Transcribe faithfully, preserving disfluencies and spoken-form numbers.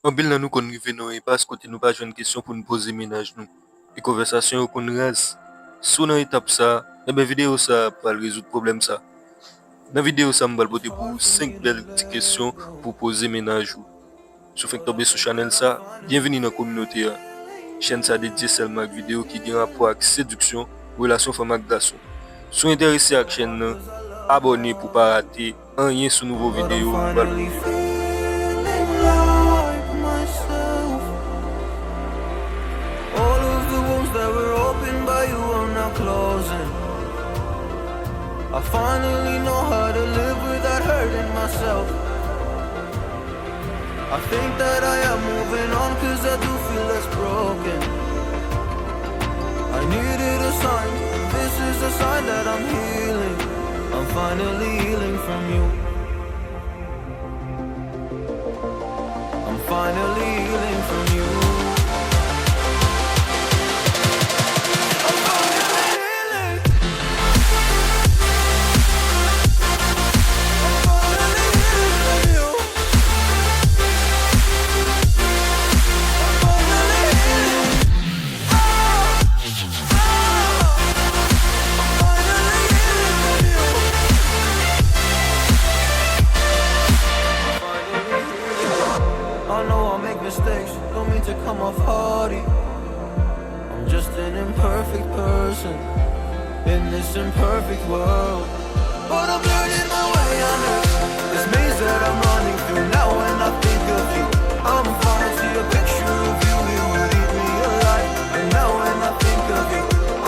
Anpil nan nou konn rive nan yon enpas kote nou pa jwenn kesyon pou n poze mennaj nou, e konvèsasyon yo konn raz. Si w nan etap sa a, enben videyo sa a pral rezoud pwoblèm sa. Nan videyo sa, m pral pote pou ou senk bèl ti kesyon pou w poze mennaj ou. Si w fenk tonbe sou chanèl sa, byenveni nan kominote a. Chèn sa dedye sèlman ak videyo ki gen rapò ak sediksyon, relasyon fanm ak gason. Si w enterese ak chèn nan, abòne pou w pa rate anyen sou nouvo videyo nou pral pote. All of the wounds that were opened by you are now closing. I finally know how to live without hurting myself. I think that I am moving on cause I do feel less broken. I needed a sign, this is a sign that I'm healing. I'm finally healing from you. I'm finally healing from you. I'm finally healing. I'm finally healing from you. I'm finally healing. I know I make mistakes, don't mean to come off haughty. I'm just an imperfect person in this imperfect world. But I'm learning my way under this maze that I'm running through now, and I think of you. I'm